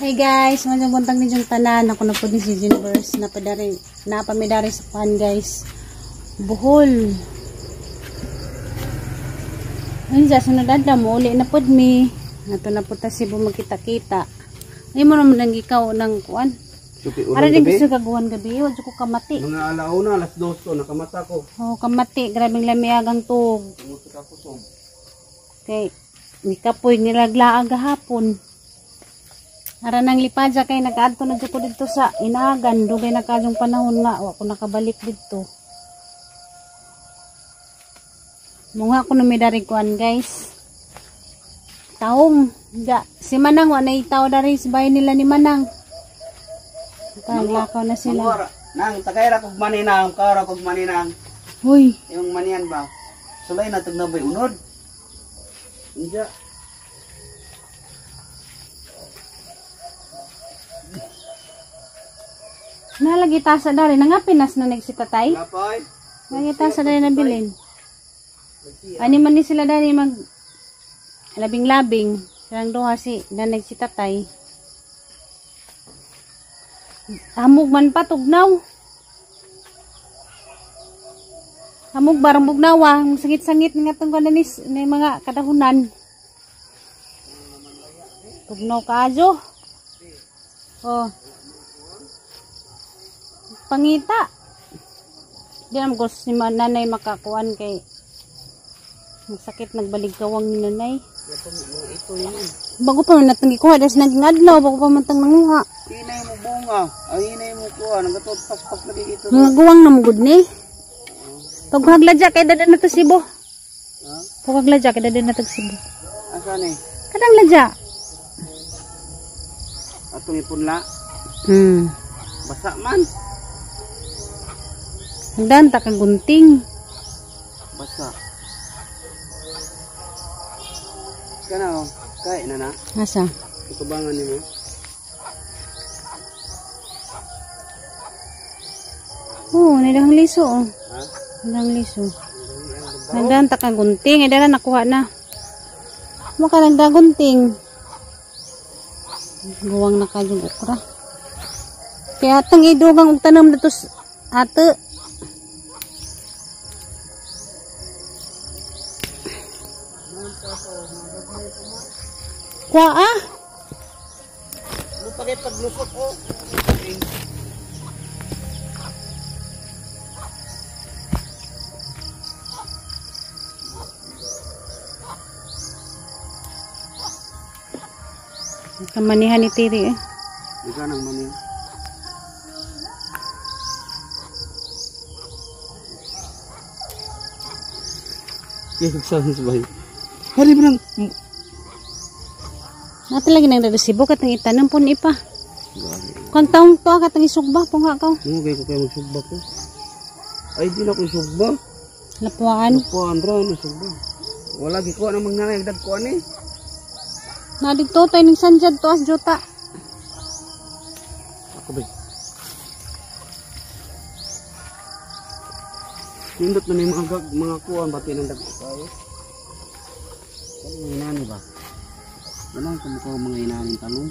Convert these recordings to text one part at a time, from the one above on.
Hey guys, mga buntag ninyong tanan. Ako na po din si Jinverse. Napadari, napamidari sa pan guys. Buhol. Ayun sa sunod adlaw mo uli na pod mi. Nato na po ta Cebu magkita-kita. Ay mo naman ang ikaw ng kuan. Ara din gusto kaguhan gabi, wa jud ko kamati. Mga alauna, alas 2 ko, nakamata ko. Oh, kamati, grabing lamiagang tuog. Kay mikapoy nilaglaag gahapon. Ara nang lipadya kay nagaadto na jud ko didto sa Inagan, dugay na kadyong panahon nga wa ko nakabalik didto. Munga ko na may dari kuan guys. Taong ga si Manang wa nay tao dari sa bahay nila ni Manang. Naglakaw na sila. Nang tagay ra kog maninang, kara kog maninang. Hoy, Yung manian ba? Sulay na tug na bay unod. Unja. nalagi tasa dari nangapinas na nagsitatay. Lapay. Lagi tasa dari nabilin. Ani man ni sila dari mag labing-labing. Silang duha si nanay si tatay. Hamog man pa tugnaw. Hamog barang bugnawa, sangit-sangit nga tong kananis ni mga kadahunan. Tugnaw kaayo. Oh. Pangita. Di naman gusto ni nanay makakuan kay magsakit nagbaligkawang ni nanay. Ito yun. Bago pa man natang gikuha, des naging adlaw, bago pa man tang nanguha. Hinay mo bunga. Ang hinay mo kuha. Nagkatod paspas lagi ito. Mga guwang na mugod ni. Paghagladya kay dada na to Cebu. Ha? Paghagladya kay dada na to Cebu. Asa ni? Kadang ladya. Atong ipunla. Basa man. Hagdan ta kang gunting. Basa. Kana oh. Kay na na. Asa? Tutubangan nimo. Oh, nidahang liso oh. Ha? Nidahang liso. Nagdan ta kang gunting, ay dala nakuha na. Maka nagdagunting. Guwang na kadyong okra. Kaya atong idugang og tanom dito ate. Kuha ah. Ano pa kay paglusok oh. Kamanihan ni Tiri eh. Di ka nang mani. Yes, sa bay. Hari ba nang Natin lagi nang dadasibo katang itanom po ni ipa. Kung taong to katang isugba po nga ka. Mo kay ko kay magsugba ko. Ay di na ko isugba. Lapuan. Lapuan ra na sugba. Wala gi ko nang magnanay dagkuan eh. Na dito tayo ning sanjad to as jota. Ako ba? Nindot na ni mga kuan bati nang dagko kayo. Ano inani ba? Wala ko mukha mga inaning talong.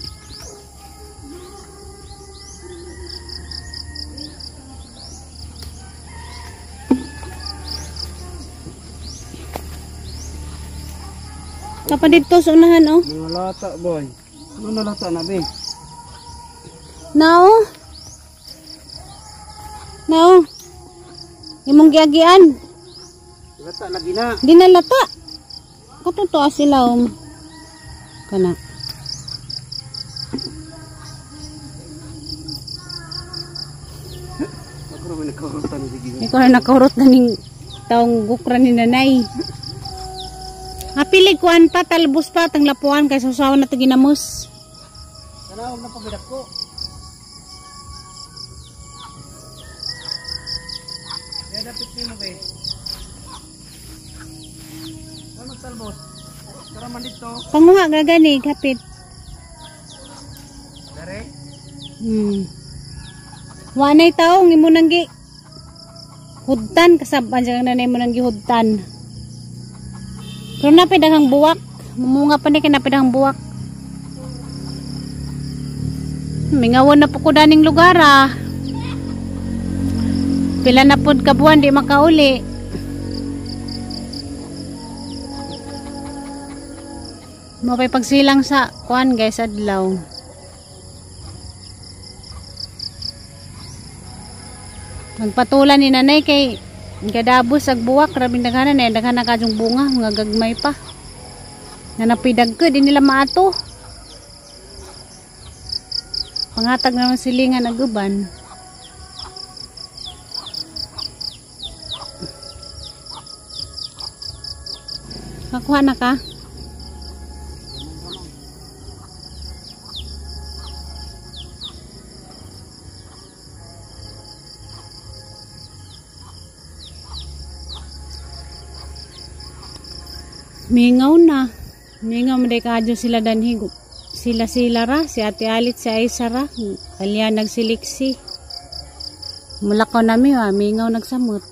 Kapa dito sa unahan oh. Mga lata boy. Ano na lata na be? Nao. Nao. Imong giagian. Lata lagi na. Di na lata. Katuto sila om. Kana. Ako ra nagkahurutan sige. Ikaw na nakahurot na ning taong gukra ni nanay. Apili kuan pa talbos pa tang lapuan kay susawan na to ginamos. Tanaw na pabidak ko. Kaya dapat nimo be. Ano talbos? Tara man dito. Panguha gagani kapit. Dere. Wanay taong imo nang gi hudtan kasaban siya nanay mo nang gihudtan. Pero napay daghang buwak. Mumunga pa ni kay napay daghang buwak. Mingawan na po ko daning lugar ah. Pila na pod ka buwan di makauli. Mo pa'y pagsilang sa kuan guys adlaw. Magpatulan ni nanay kay gadabos ag buwak rabing daghanan eh daghan na kadyong bunga mga gagmay pa. Nanapidag ko di nila maato. Pangatag naman silingan ag uban. Kakuha na ka? Mingaw na. Mingaw man day kadyo sila danhi. Sila sila ra, si Ate Alit, si Aisa ra. Kalya nagsiliksi. Mulakaw nami ha, mingaw nagsamot.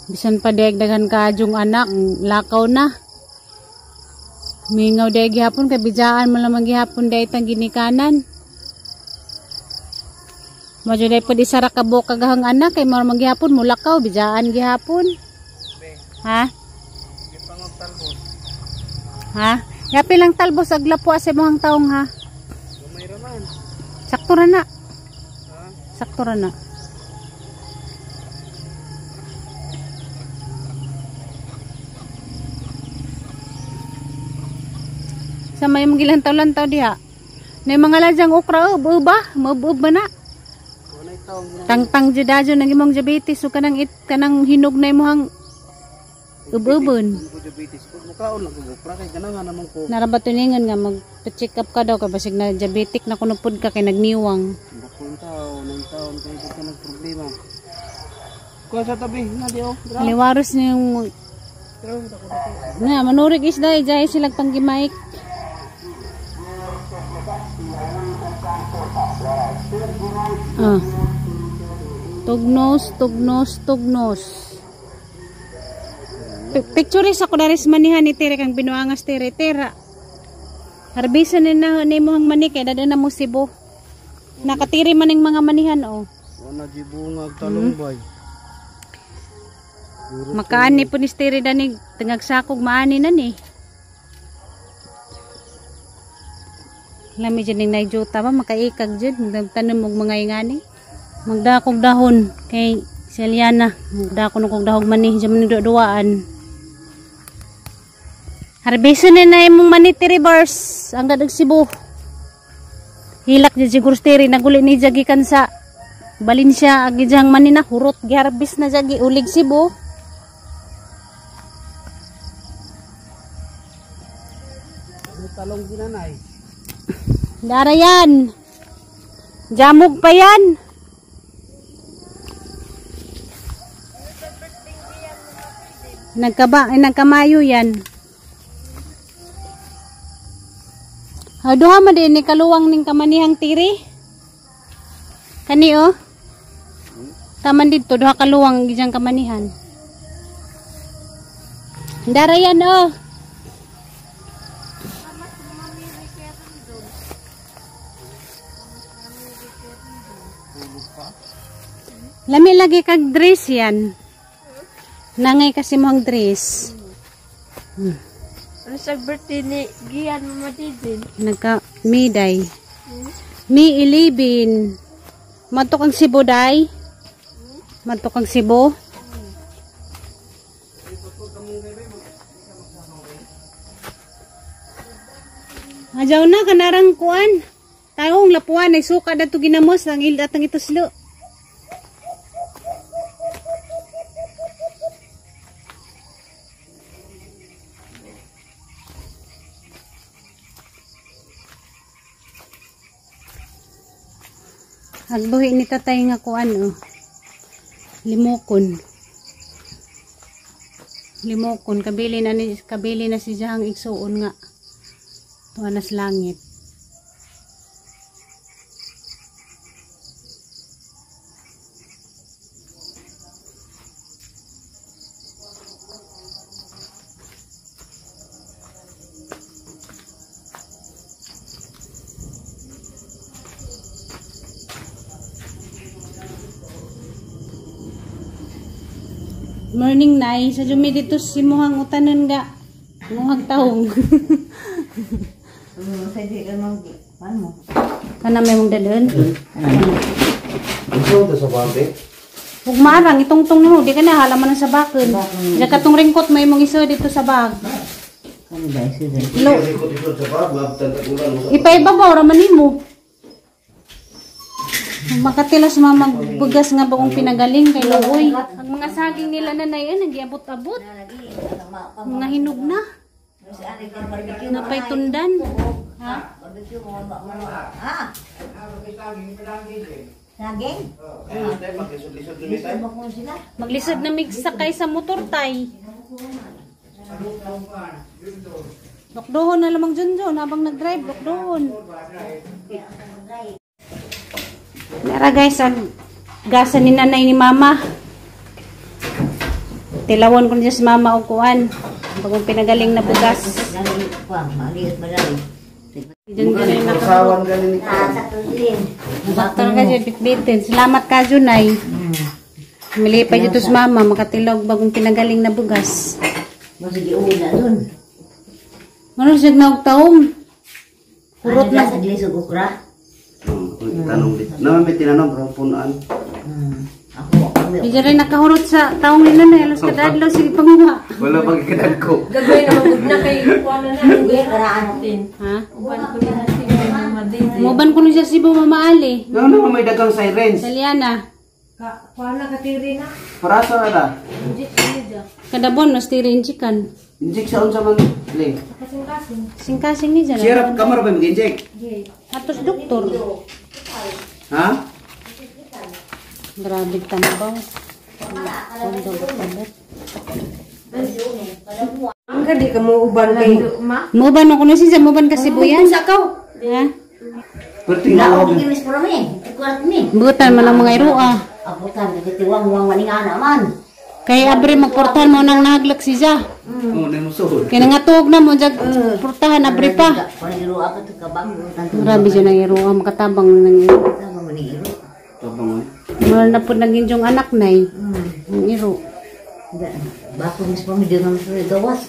Bisan pa deg daghan kadyong anak, lakaw na. Mingaw day gihapon kay bijaan mo lamang gihapon day tang ginikanan. Modyo day pud isa ra ka buok kagahang anak kay mao man gihapon mulakaw bijaan gihapon. Ha? Ha? Yapi lang talbos ag lapo sa imong taong ha. Gamay ra man. Sakto ra na. Ha? Sakto ra na. Sa may mong gilantaw-lantaw diha. Nay mga ladyang okra ub ba? Maub ba na? Tangtang jud adyo nang imong diabetes ug kanang it kanang hinog na imong ububon. Diabetes ko mukaon lang ko okra kay ganang naman ko. Narabatuningan nga magpa-check up ka daw kay basig na diabetic na kuno pud ka kay nagniwang. Bakong tao, nang taon kay ka nag problema. Kuha sa tabi na di oh. Liwaros ni yung na manurig isda jay sila panggimaik. Ah. Tugnos, tugnos, tugnos. Picture sa ko daris manihan ni Tere kang binuangas Tere tera. Harbisa ni na nimo ang mani kay dada na mo Cebu. Nakatiri man ning mga manihan oh. Wala di bungag talong bay. Makaani po ni Tere dani tangag sakog maani na ni. Lami jud ning nayjuta ba makaikag jud tanom og mga ingani. Magdakog dahon kay si Eliana, magdako nung kog dahog mani diyan man duduaan. Harbiso na na imong mani Tere bars ang dadag Cebu. Hilak di siguro Tere naguli ni jagi kan sa Valencia agi jang mani na hurot giharbis na jagi ulig Cebu. Talong ginanay. Dara yan. Jamog pa yan. Nagkaba, ay, nagkamayo yan. Duha man din ni kaluwang ning kamanihang tiri. Kani oh. Taman dito duha kaluwang gijang kamanihan. Dara yan oh. Lami lagi kag dress yan. Nangay kasi mo ang dress. Ano sa birthday ni Gian Mama Didin? Nagka-miday. Mi 11. Matok ang Cebu, day. Matok ang Cebu. Ajaw na, kanarang kuan. Taong lapuan ay suka na to ginamos. Ang ildat ang ituslo. Agbuhi ni tatay nga kuan oh. Limokon. Limokon kabili na ni kabili na si Jahang igsuon nga. Tuwa na sa langit. Morning, Nay. Sa jumi dito si muhang utanon ga. Muhang tahong. Kana may mong dalon. Ang to sa bambi. Ug maarang itungtong nimo, di ka na halaman sa bakon. Diya katong ringkot may mong iso dito sa bag. Lo, ipaibabaw ra man nimo. Makatilas mamagbugas nga bagong pinagaling kay Looy. Ang mga saging nila nanay ay nagiabot-abot. Mga hinog na. Napay tundan. Ha? Saging? Maglisod na migsakay sa motor tay. Dokdohon na lamang Junjun habang nag-drive, dokdohon. Nara guys, ang gasa ni nanay ni mama. Tilawon ko niya si mama og kuan. Bagong pinagaling na bugas. Junjun ay Usawan ganin ni Doktor ka dyan, bitbitin. Salamat ka, Junay. Milipay dito si mama, makatilog bagong pinagaling na bugas. Masige uwi na dun. Ano siya naog taong? Kurot Ano na. sa glisog okra? Tanong dito. Naman may tinanong pero punaan. Ako, ako. Hindi rin nakahurot sa taong ni nanay. Alos kadadlaw, sige panguha. Wala bang kadag ko. Gagawin na magud na kay kuha na na. Karaan. Ha? Uban ko na si Mama Didi. Muban ko nun siya si Mama Ali. No, no, may dagang sirens. Saliana. Kuha na katiri na. Para sa na. Kadabon, mas tiri injikan. Inject sa unsa man le. Kasing-kasing. Singkasing ni dyan. Sirap kamar ba mag-inject? Atos doktor. Ha? Grabe tambaw. Ang ka di ka mo uban kay Muban ako na siya, muban ka Sibuyan. Ha? Pero tingnan Ako ko. kimis pero mi. Ikurat mi. Butan man ang mga iroa. Abutan kagitiwang wang maninga naman. Kay abre magportahan mo nang nahaglak si Ja. Oh, na mo suhod. Kaya nangatog na mo jag portahan abre pa. Panigiro ako to kabang. Grabe siya nang iroa, makatabang na nang iro. Tama manigiro. Tabang eh. Mahal na po naging yung anak nay. Ang iro. Bako mis pa mi di naman sa gawas.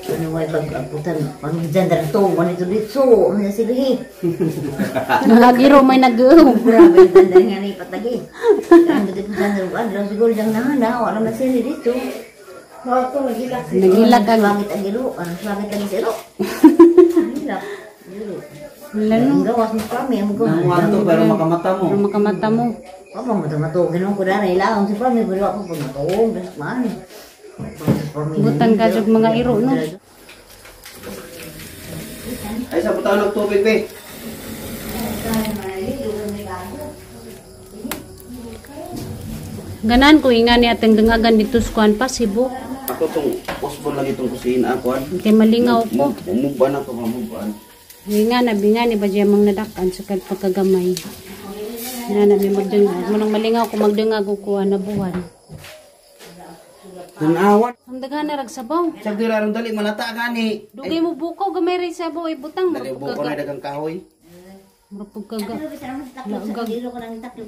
Ano way pag abutan pag dyan to manito dito man sige. Nagiro may nag-uw. Grabe ganda nga ni patagi. Ang dito dyan dyan siguro dyan na na wala na sila dito. Nagilak ang Langit ang iro, ano langit ang iro. Hilak. Iro. Wala no. Ang gawas mo kami, ang gawas. Namuha to pero makamata mo. Pero makamata mo. Apa mo to ginawa ko na ilaw si Prami pero ako pag matuong bes man. Butan ka jud mga iro no. Ay sa butaw ng tubig be. Ganan ko inga ni ateng dangagan dito sa kuan pa Cebu. Ako tong usbon lagi tong kusina ako. Kay malingaw ko. Umuban ako, mamuban. Binga na binga ni ba mang nadakan sa kad pagkagamay. Na na mi magdangag. Mo nang malingaw ko magdangag og kuan na buwan. Tanawan. Ang daghan na ragsabaw. Sa dira ron dali malata gani. Dugay mo bukaw gamay ray sabaw ay butang Dali buko na dagang kahoy. Murag pagkaga.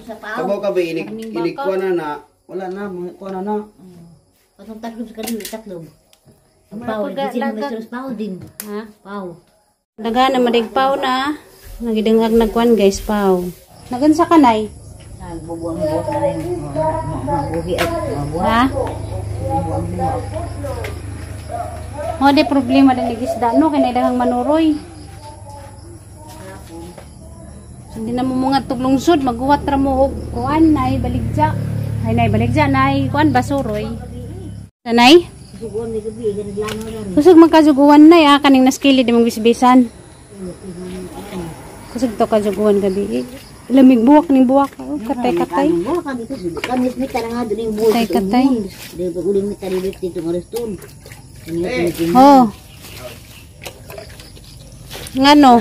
Sa pao. Kabaw ka ba inig inig kuha na na. Wala na, mga kuha na na. Patong taklob sa kanil taklob. Ang pao, kasi may sus pao din. Ha? Pao. Daghan na madigpaw na. Nagidangag nagkuan guys paw. Nagansa ka nay? Nagbubuang-buang na rin. Mabuhi at mabuhay. Ha? Mo di problema din ni isda no kay daghang manuroy. Hindi na mo mga tuglungsod maguwat ra mo og kuan nay baligja. Ay nay baligja nay kuan basuroy. Sanay? Kusog magkajuguan nay ah kaning naskili di mong bisbisan. Kusog to kajuguan gabi. Lamig buwak ning buwak. Oh, katay-katay. Katay-katay. Oh. Ngano?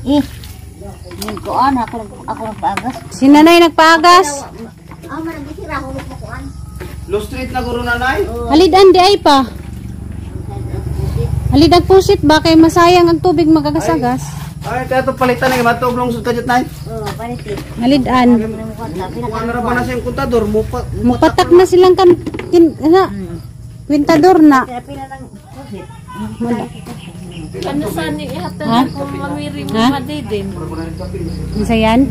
Eh. Kuan ako ako nagpaagas. Si nanay nagpaagas. Ah, man gisira ako magpakuan. Low street na guro nanay. Halidan di ay pa. Halid ang pusit ba kay masayang ang tubig magagasagas. Ay, kaya ito palitan na matog lungsod ka dyan, nay. Oh, palit eh. Malidan. Kuha na ra ba na siyang kontador? Mupa, Mupatak na silang kan kin, na, kwintador na. Pila pila lang profit. Ano sa ni ihatan Ha? kung mamiri mo Ha? madidin. Isa yan?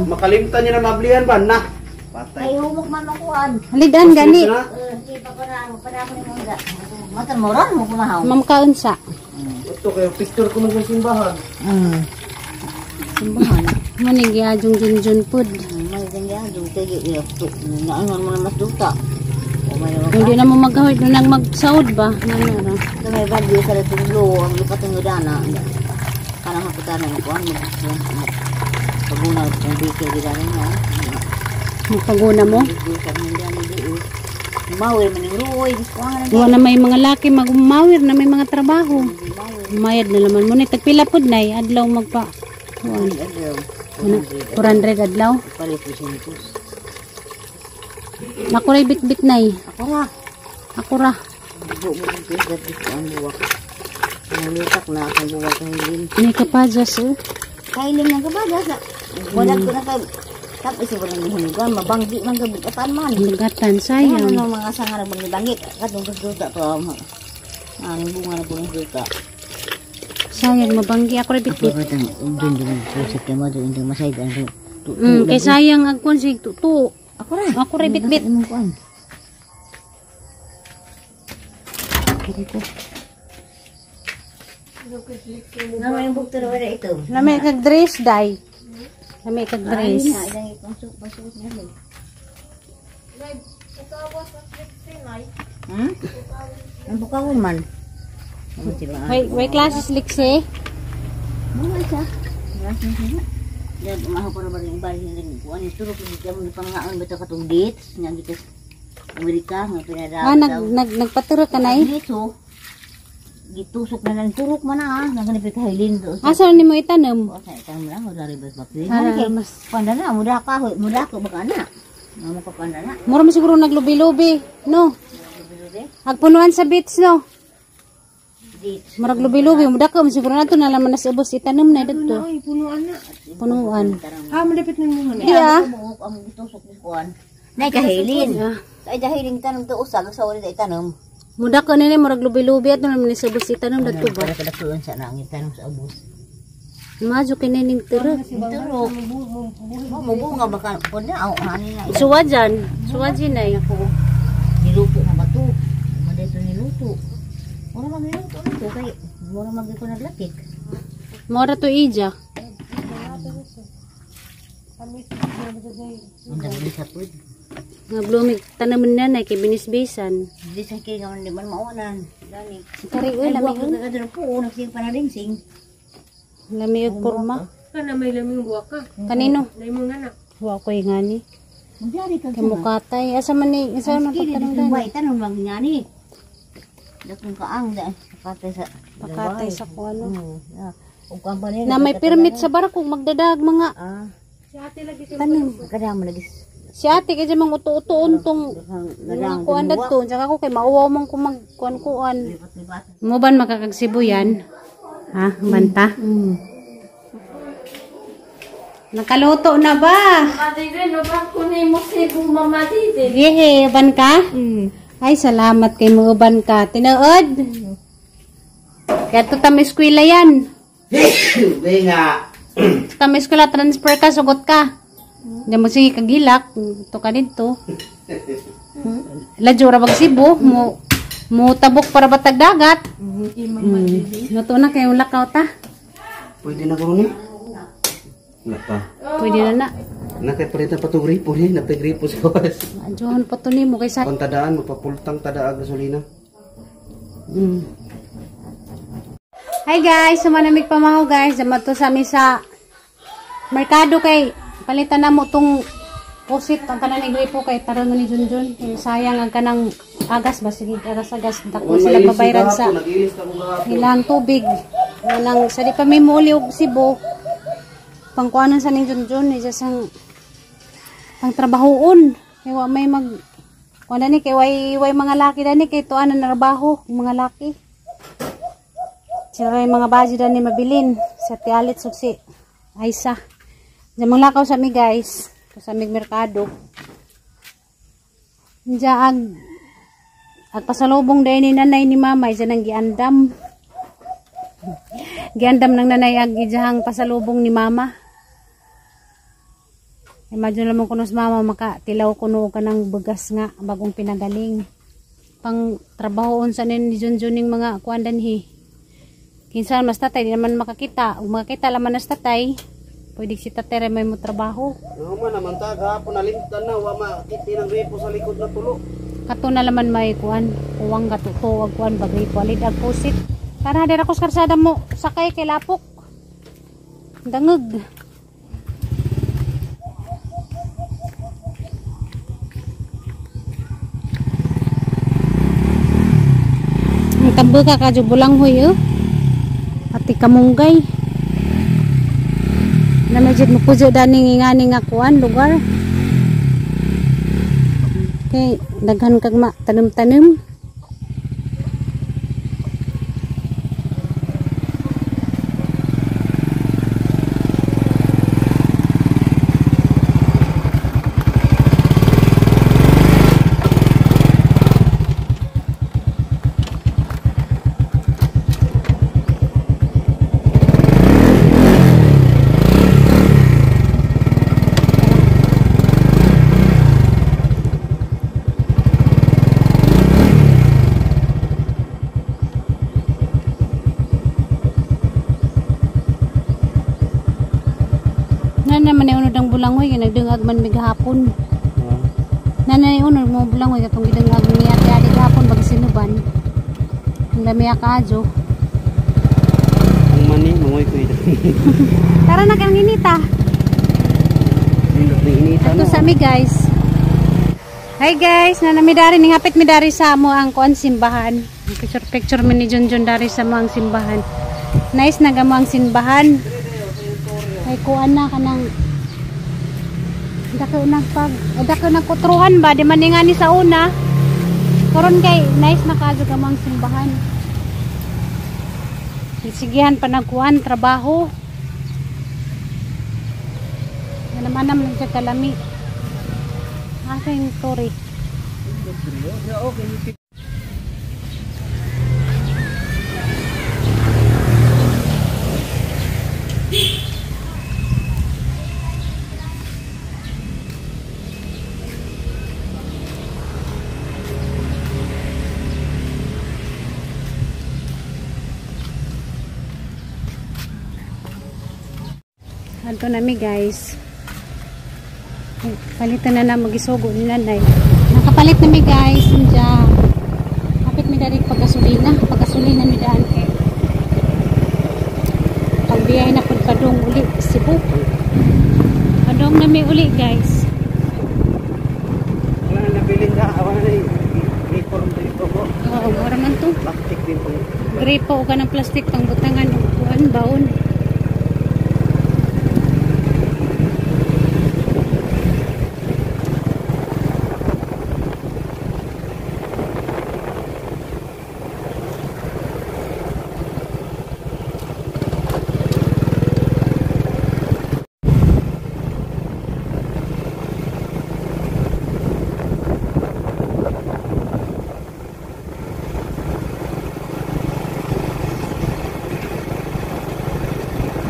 Makalimtan niya na mablihan ba? Na. Patay. Ay humok man makuan. Malidan gani. Na. Di pa ko na pa na ko ni muna. Matan mo ron mo kumahaw. Ma'am kaunsa. Ito kayo, picture ko man sa simbahan. Simbahan. Maning giadjong junjun pud. May ganyan do kay to naangon mo na mas duta. O may naman Kung di na mo maghawid nang magsaod ba? Ano ra? ka may bagyo sa tunglo ang lupat ng dana. Kanang haputan mo kuan mo. Paguna kung bikil gidana na. Magpaguna mo. Bikil sa mga dana di. Mawir man yung ruoy, kuan Wa na may mga laki magumawir na may mga trabaho. Mayad na naman mo ni tagpila pud nay adlaw magpa kuan. Ano? 400 adlaw. Palit ko siya. Ako ray bitbit nay. Ako ra. Ako ra. Buo mo kong pisgat dito ang buwak. Nalutak na akong buwak ng hilim. Ni ka pa Diyos oh. Kahilim ng kabaga sa... Wala ko na kay... Tapos isa walang hinugan, mabanggi man kabigatan man. Bugatan Kaya sayang. ano mga sanga na banggi-banggi. Katong duta to. Ang bunga na po ng duta. Sayang mabanggi ako ray bitbit. Pagkatang dun dun pusik na mo dun dun masay dun. Kay sayang ang kuan sig tutu. Ako ra. Ako ray bitbit. Imong kuan. Kiri ko. Nama yung bukto na wala ito. Lami kag dress day. Lami kag dress. Ay, na, ilang itong pasok na rin. Hmm? Ang bukawon man. Ano sila? Way classes liksi. Mga isa. Dan umaho ko na ba rin bali ng kuan yung turok hindi ka mo pangaon ba ito katong dates nga gito sa Amerika nga pinada. Ah, nag nag nagpaturo ka nay. Dito. Gitusok na lang turok man ah, nga ganit kahilin do. Asa ni mo itanom? O sa itang lang wala rin ba pa. Ara, mas Panda na muda ka, muda ko baka na. Nga mo ka panda na. mura man siguro naglubi-lubi, no? Agpunuan sa beach, no? Dates. Murag lubi-lubi, muda ka man siguro nato na laman nas ubos itanom na didto. Ay, punuan na. Punuan. Ah, malapit na mo Di ah. Buok ang gitusok ni kuan. Nay kahilin. Sa dahilin tanom to usag sa wala itanom. Muda ka nini murag lubi-lubi ato naman ni ubos itanom didto ba. Para kada sa nangit tanom sa ubos. Majo kini ning tiro. Turok. Mo mubunga baka pud na aw ani na. Suwa dyan. Suwa dyan ay. Niluto na ba to? Mo dito niluto. Mura mag niluto nito kay mura mag ko naglakik. Mora to ija. Ang dami sa pud. Nga blumig tanaman na na kay binisbisan. Di sa kay nga di man maunan. Dani. Kari oy Ay lami buwak ka kadto po nagsige pa na sing. lami og kurma. Kana may laming buwak ka. Kanino? Nay mo nga na. Wa koy ngani. Magyari ka Kay mukatay. Asa man ni asa man Kini pagtanong dito dani? ba tanom lang ngani. Dakong kaang da pakatay sa Pakatay sa kuano. Ug ang panin. Na may permit sa barko magdadag mga Ah, Si ate lagi tanim. kadamo lagi. Si ate kay mang uto-utoon tong mga kuan dadto. Tsaka ako kay mauwaw man ko mag kuan-kuan. Lipat-lipat. Mo ban makakagsibuyan? Ha, banta? Nakaluto na ba? Madidin, no ba kunin mo si Mama Didin? Yehe, uban ka? Ay, salamat kay mo uban ka. Tinuod. Kaya to tam eskwela yan. Hindi nga. Tam eskwela, transfer ka, sugot ka. Hindi mo sige kagilak. To ka dito. Ladyo ra bag Cebu. Mo, mo tabok para batag dagat. Luto na kayo lakaw ta. Pwede na ko ni. Wala pa. Pwede na na. Nakapalitan pa itong gripo niya. Napagripo sa oras. Adyohan pa to nimo kay sa Kung tadaan, magpapultang tadaag gasolina. Hi guys, sumanamig pamaho guys. Dama to sa mi sa merkado kay palitan na mo tong pusit ang kanan ni gripo kay taron ni Junjun. Kay sayang ang kanang agas ba sige agas-agas dako sila babayran sa Nag-ilis na ko gahapon. ilang tubig. Walang sa di pa mi muuli og Cebu. Pangkuanon sa ning Junjun ni sang pangtrabahoon. Kay wa may mag kuan ni kay way way mga laki dani kay tuan na trabaho mga laki. Sila yung mga baji ni mabilin sa Tialit suksi. Aysa. Diyan manglakaw sa mi guys. Sa aming merkado. Diyan ag pasalubong dahil ni nanay ni mama diyan ang giandam. Giandam ng nanay ag ijahang pasalubong ni mama. Imagine lamang kuno sa mama makatilaw kuno ka ng bugas nga bagong pinagaling. Pang trabahoon sa nin ni Junjun ning mga kuan danhi. Kinsa mas tatay di naman makakita. Ug makakita laman nas tatay. Pwede si tatay ra may mo trabaho. No man naman ta gahapon nalimtan na wa makiti ng repo sa likod na tulo. Kato na laman may kuan, kuwang katuto ag kuan bagay palit ag pusit. Tara dira ko sa karsada mo sakay kay lapok. Dangog. Ang tambo ka kadyo bulanghoy oh. Ati kamunggay. Na medyo mupujo dani ngani nga kuan lugar. Kay daghan kag ma tanom-tanom. Naman ay unod ang bulangoy nagdungag man mi gahapon. Nanay unod mo bulangoy katong gidungag niya ati gahapon bag sinuban. Ang dami kaadyo. Ang mani mangoy ko ito. Tara na kang inita. Nindot ng inita Ato no. sa mi guys. Hi guys, nanami dari ning hapit mi dari sa amo ang kuan simbahan. Picture picture mi ni Junjun dari sa mo ang simbahan. Nice na gamo ang simbahan. Ay kuan na kanang dako nagpag dako nagkutruhan ba di man nga ni sa una. Karon kay nice na kaadyo gamo ang simbahan. Sigihan pa nagkuan trabaho. Naman naman siya kalami. Asa yung story? Anto nami guys. Palitan na na magisugo ni nanay. Nakapalit na mi guys. Diyan. Kapit mi dari paggasolina. Paggasolina mi daan kay. Pagbiyahe na pud padung uli Cebu. Padung na mi uli guys. Wala na nabilin ka, wala na uniform dito ko. Oo, mura man to. Plastic din po. Gripo o ka ng plastic pangbutangan og kuan baon.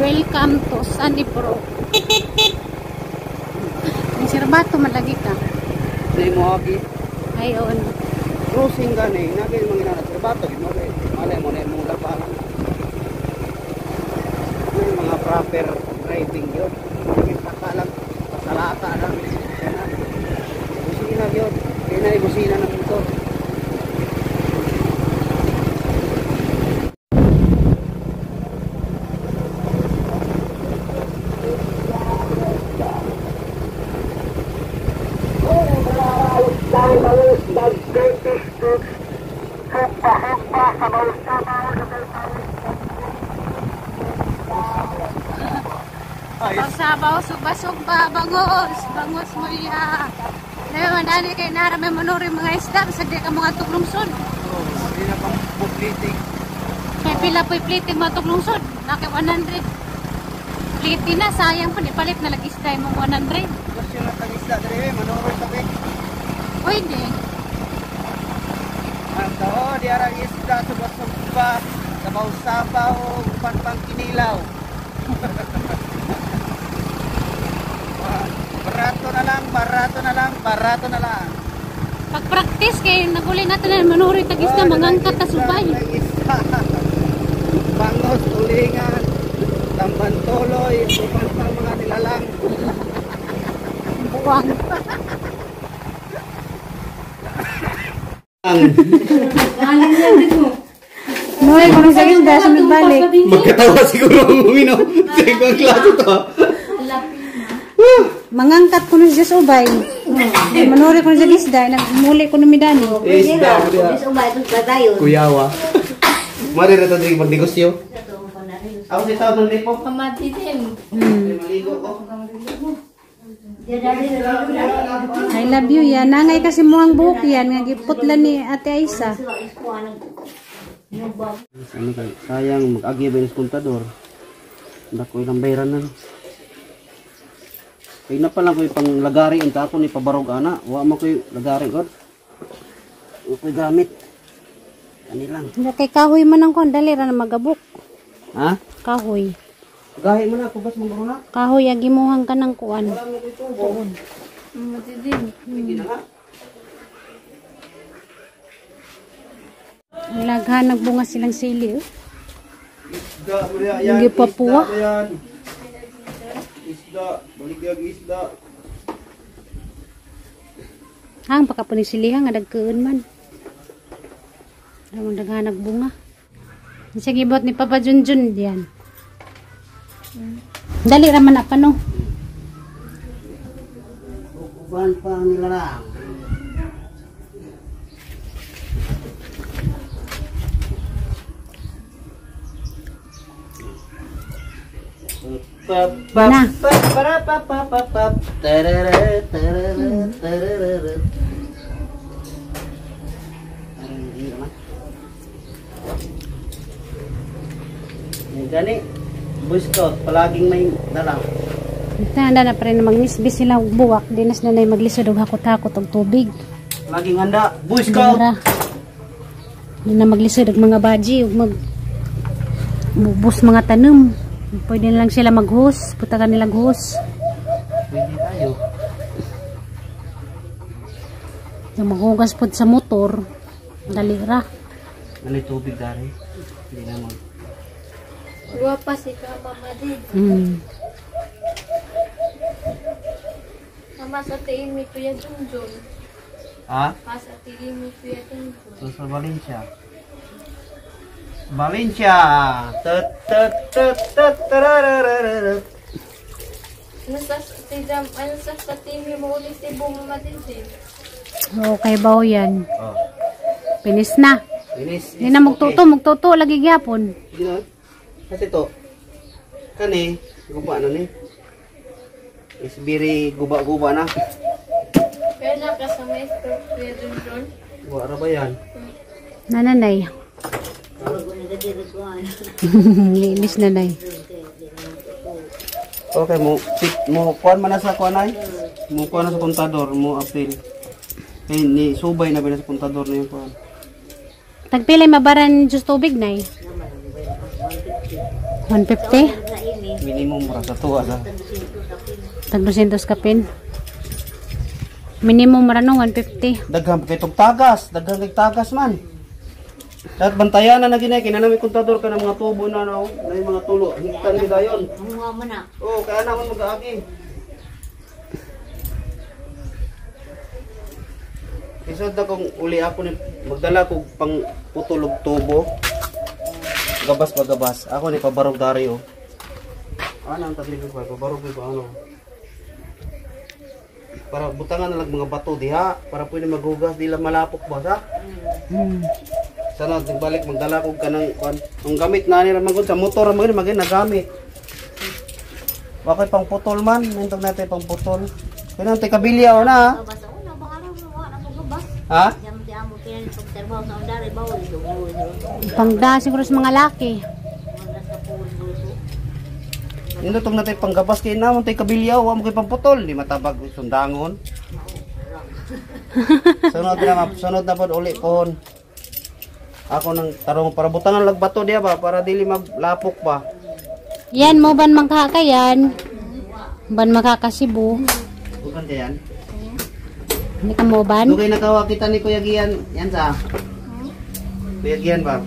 Welcome to Sunnybrook. Ang sirbato malagi ka. Hindi mo agi. Ay, oo. Crossing gani, nagay mga inana sirbato gid mo kay malay mo na imong labanan. Yung mga proper driving yun. Kita ka lang, pasalata lang. Busina yun. Kaya na busina ng motor. Sabaw, sugba-sugba, bangos, bangos mo iya. Naman, ani kay nara may manuri mga isda, bisag di ka mga tuglungsod. Hindi na pang bublitig. Kay Pila po'y plating matog lungsod. Naka 100. Plate na, sayang po. Ipalit na lagi isda mong 100. Gusto na tag isda diri, manurog ta be. Pwede. Ang tao, di arang isda, suba-suba, sabaw-sabaw, upan pang kinilaw. Barato na lang, barato na lang, barato na lang. Pag-practice kay naguli natin na manuri tag isda, mangangkat ta subay. Bangos, tulingan, tambantoloy, upan pang mga nilalang. Buwang. Noy, kung sa isda, sa magbalik. Magkatawa siguro ang uminom. Sa ibang klase to. Mangangkat ko nun siya sa ubay. Manuri ko nun sa isda, nagmuli ko nun midani. Isda, Isa ba itong batayon? Kuyawa. Mari na ito din magnegosyo. Ako si tao ng lipo. Mama din. Maligo ko. I love you yan. Nangay kasi mo ang buhok yan. Nga giputla ni Ate Aisa. Ano kay sayang mag-agi ba yung kontador. Dako ilang bayran na. Kay na pala ko'y pang lagari unta ako ni pabarog ana. Wa man ko'y lagari god. Wa ko'y gamit. Ani lang. Kay kahoy man ang kon dali ra na magabok. Ha? Kahoy. Gahi mo na kubas mong na. Kahoy agimuhang ka ng kuan. Wala mo ko'y tubo. Mama din. Sige na nga. Laghan nagbunga silang sili. Oh. Isda mo na yan. Hindi pa puwa. Isda mo yan. Isda. Balikyag isda. Hang paka po ni silihan nga dagkuon man. Damong daghan nagbunga. Sige bot ni Papa Junjun diyan. Dali ra man apa no. Uban pa ang nilalang. Na. Gani, Boy Scout, palaging may dala. Handa na pa rin magnisbis sila og buwak. Di na sila na maglisod og hakot-hakot og tubig. Palaging handa, Boy Scout! Dara. Di na maglisod og mga baji og mag bubus mga tanom. Pwede na lang sila maghus. Puta ka nilang hus. Pwede tayo. Yung maghugas pod sa motor. Dali ra. Ano yung tubig dari? Hindi na mag... Guwapa si ka, Mama din. Mama, sa tiin mi Kuya Junjun. Ha? Pa sa tiin mi Kuya Junjun. So, sa Valencia. Valencia! Tut, tut, tut, tut, tarararararat. Ano sa tidam, ano sa tiin mo ulit si Mama din din. Okay ba yan? Oh. Finish na. Finish. Hindi na magtuto, magtuto lagi gyapon. Hindi na. Kasi to, kani, guba na ni. Is very guba-guba na. Kaya na ka sa maestro Kuya Junjun. Guba ra ba yan? Nananay. Lilis nanay. Okay, mo pit mo kuan man na sa kuan ay. Mo kuan na sa kontador, mo apil. Eh ni subay na ba na sa kontador na yung kuan. Tagpilay mabaran just tubig nay. 150? Minimum ra sa tuwa sa. Tag 200 kapin. Minimum ra no 150. Daghan kay tug tagas, daghan kay tagas man. Dapat bantayan na na ginay kay na may kontador ka ng mga tubo na na, na yung mga tulo, higtan gid dayon. Mga man na. Oh, kaya naman mag-aagi. Isod na kung uli ako ni magdala kog pang putol og tubo. Gabas pa gabas. Ako ni pabarog dari oh. Ano ang tagli ko pabarog ba ano? Para butangan na lang mga bato diha para pwede maghugas di lang malapok ba sa? Sana nagbalik magdala kog kanang kuan. Ang gamit na nila magud sa motor ra magud magid nagamit. Wa koy pang putol man, nindog natin pang putol. Kaya nang kabilya o na. Basta una baka raw wa na pagabas. Ha? Jam ti amo kaya pagtrabaho. Trabaho sa andari bawal ito. Pangda siguro sa mga laki. Nindot na tayo panggabas kay namon tayo kabilyaw, wa mo kay pamputol, di matabag sundangon. Sunod na ma'am, sunod na pod uli pohon. Ako nang tarong para butangan lagbato diya ba para dili maglapok ba. Yan mo ban mangkakayan. Ban makakasibo. Bukan yan. Hindi ka mo ban? Dugay nakawa kita ni Kuya Gian, yan sa. Kuya Gian ba?